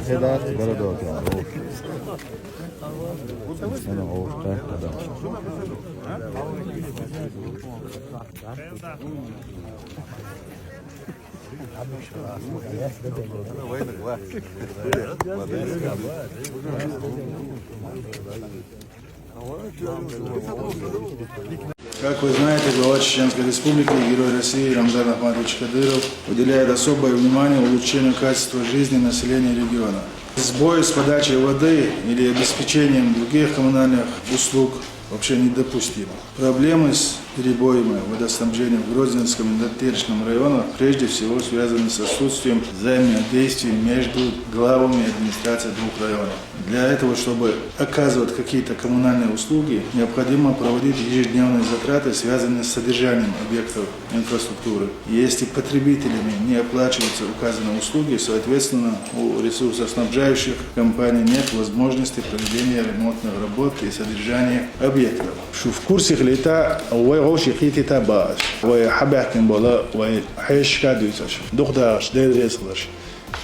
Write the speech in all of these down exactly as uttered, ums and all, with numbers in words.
Седат городок, я, оф. Ана оф, да, да. Как вы знаете, глава Чеченской Республики и Герой России Рамзан Ахматович Кадыров уделяет особое внимание улучшению качества жизни населения региона. Сбои с подачей воды или обеспечением других коммунальных услуг вообще недопустимы. Проблемы с перебоями водоснабжения в Грозненском и Надтеречном районах прежде всего связаны с отсутствием взаимодействия между главами администрации двух районов. Для этого, чтобы оказывать какие-то коммунальные услуги, необходимо проводить ежедневные затраты, связанные с содержанием объектов инфраструктуры. И если потребителями не оплачиваются указанные услуги, соответственно, у ресурсоснабжающих компаний нет возможности проведения ремонтных работ и содержания объектов. Шуф, курсе хилийта, вай гӀовши кхийтийта бааш, вай хьабаьхкина бола, вай хьешашка дуьйцаш, дукха дахаш, Дела реза хиларш.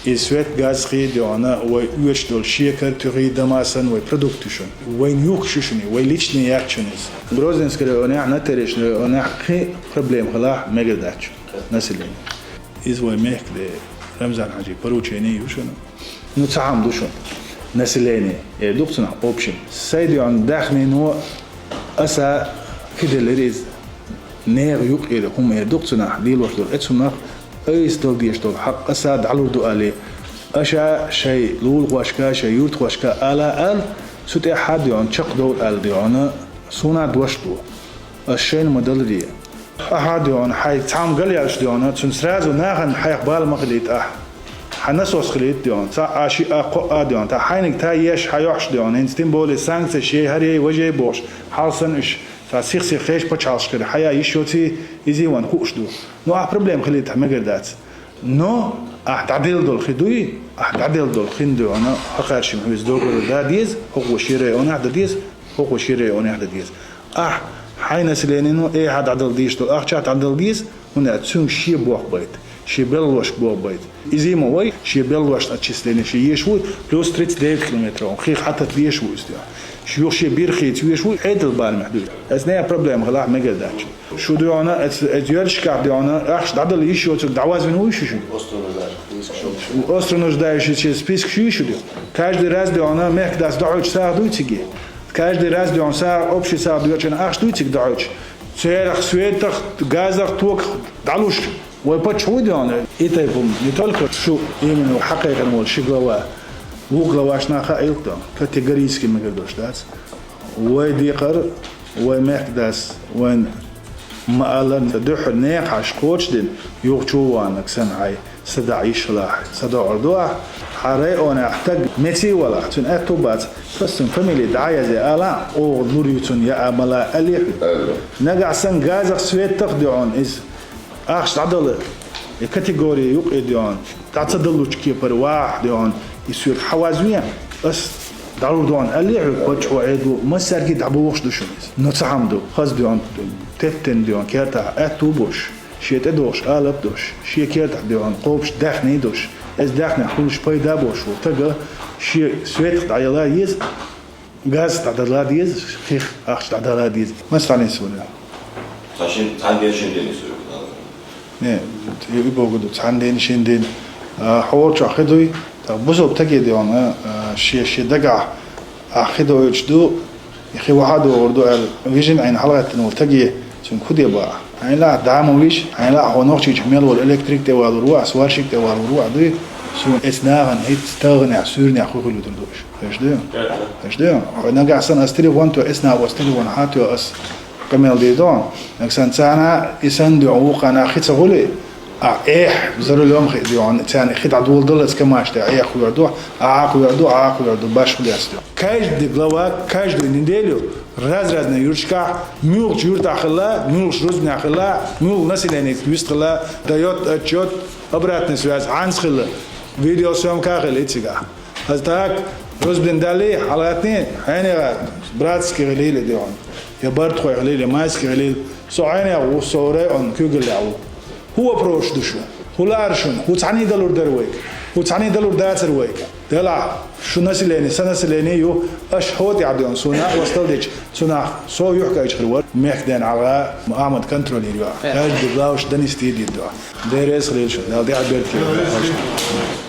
И свет, газ, хий, дегӀана, вай оьцуш долу шекар, туьхий, дамасан, вай продукт ю шуна. Вайн юхкуш ю шуна, вай личный яц шуна иза. Грозненский районехь, Надтеречный районехь кхин проблема хилахь мегар дац шуна население. Иза вай мехкан де Рамзан-Хьаьжин поручение ю шуна. Ну, цхьа хӀума ду шуна. Население, э, ду-кх цунах общем. Сайн дегӀана даьхнино аса кхиделира иза. Нехан юкъера хӀума эр ду-кх цунах, лелош долу эцунах, айса дала дезаш долу хьакъ аса дӀалур ду аьлла. Аша шайн лулахошка, шайн юьртахошка ала аьлла, цу тӀехь хьан дегӀана чекхдовла аьлла дегӀана, суна дош ду. Ас шайна ма даларе. Ахьа дегӀана хьайга цхьамма галъяьлча дегӀана, цунна сразу нахана хьайх бала ма хилийта ахьа. Хьан насос хилийта дегӀана, цхьаъ а, шиъ а, кхоъ а дегӀана, тхан хьайниг та еш хьайохьуш дегӀана, хӀинца тем более санкцеш ей, хӀара ей, важа ей бохуш, хьал санна уьш. Цхьа сих-сих хеш пачхьалкхашкара хьаян йиш йоций, изий ван хууш ду. Ну, ахь проблема хилийтахь мегар дац. Но ахь дӀаделла долу хи дуй, ахь дӀаделла долу хин дуьйна, хьо кхаьршима хьоьца договор дан деза, хӀокхо шен районехь дан деза, хӀокхо шен районехь дан деза. Ахь хьайн населенино эхьа дӀадала дезаш долу ахча дӀадала деза, хӀунда аьлча цуьнга шен бохк байта, шен белхалошка бохк байта. Изий ма вай, шен белхалошна отчисление шен еш ву, плюс тридцать девять километров, хих хьатат деш ву иза. Юха шен бирхица веш ву, хьедал барамехь дуй. Эцу нехан проблема хилахь мегар дац. Шу дуьйна, эц-, эцу йоьллашкахь дуьйна, ахча дӀадала йиш йоцург дӀавазвина вуй шу шуьга? Остро нуждающийся список шу ю шу дуьйна. Каждый раз дуьйна, мехкдас дохьуьйтуш сагӀа дуй циге? Каждый раз дуьйна сагӀа, общий сагӀа доьрчана ахча дуй цига дохьуьйтуш? Церах, светах, газах, токах дӀалуш. Вай паччахь ву дуьйна, и тайпа не только шу именно хьакхайкхина волу ши глава, вукху главашна хаийла дуьйна, категорически мегар долуш дац. Вай декхар, вай мехкдас, вайн ма-аллара, сан дуьххьара нехан хьаш кхочушдина, юха чу ваннаг санна хьай, са даӀа йиш хилахь, са доӀар ду ахь, хьан районехь таг меций валахь, цуьнан аьтту бац, ас цуьнан фамили дӀа а язъе ала, оха лур ю цунна яа мала аьллехь. Нагахь санна газах, светах дуьйна иза. Ахча дӀадала, и категория юкъе дуьйна, дӀа ца далучу кепара вахахь дуьйна, и соьга хьавазве, ас дӀалур дуьйна аьлле хьоьга, паччахьо Ӏедало массаьрга дӀабохуш ду шуна иза. Но цхьа хӀума ду, хаза дуьйна, теттина дуьйна, кертахь аьтту а болуш, шен тӀедогӀуш алап а долуш, шен кертахь дуьйна кхобуш даьхний а долуш, эцу даьхнех хуьлуш пайда а болуш волу тага шен светах дӀаяла еза, газ дӀадала деза, хих ахча дӀадала деза. Масала, нисвале. Цхьа шин, цхьана ден шин ден нисвале. Не, и богу ду, цхьана ден, шин ден. А, хьо волчохь хи дуй, так, бусалба таге де ван, а, шен, шен дагахь, а, хи доуьйтуш ду, и хи вахьа догӀур ду аьлла, вижина Ӏийна хьалагӀеттина волу таге, цуьнга хӀу де баа? Хьайна лаахь дама виш, хьайна лаахь хьо нохчийчу мел волу электрик тӀе валур ву ахь, сварщик тӀе валур ву ахь дуй? Суна эцу нахана хӀинца таханехь, суьйранехь хӀу хуьлуьйтур ду уьш. Хеш дуй? Хеш дуй? Хьо нагахь санна ас телефон то, эцу нахана ас телефон хьан то, ас къамел дийр ду. Нагахь санна царна и санна дуьхьа вукхана хи ца гӀули, а, эхь, за рулём хи дуьйна, царна хи дӀадоладаллац камаш тӀе, эхь хуьр ду, а, а хуьр ду, а, а хуьр ду, баш хуьлецаш ду. Каждый глава, каждую неделю раз-разные юьрташкахь, муьлхачу юьртахь хилла, муьлхачу рузбанехь хилла, муьлха население вистхилла, даёт отчёт, обратная связь, хьанца хилла, видеосъёмка хилла и цигахь. Аса так, рузбан далли, хьалагӀаттий, хьенега братский хилийла дуьйна, я бартхой хилийла, я майский хилийла, со хьенега ву, со район куьйгаллехь ву. ХӀун вопрос ду шун? ХӀун лаьара шуна? ХӀун цхьаьний далур дара вайга? ХӀун цхьаьний далур дацара вайга? Делахь, шу население, сан население ю, аша хӀотӀехь доьгӀна, суна нах вастал дечу, цунах со юхкайчу хир вара, мехкден ӀалгӀа, Ахьмад контролируьйту. Каждый главаш донести дийр ду. Деррес хилийла шуна, Дала тӀаьхьа беркате.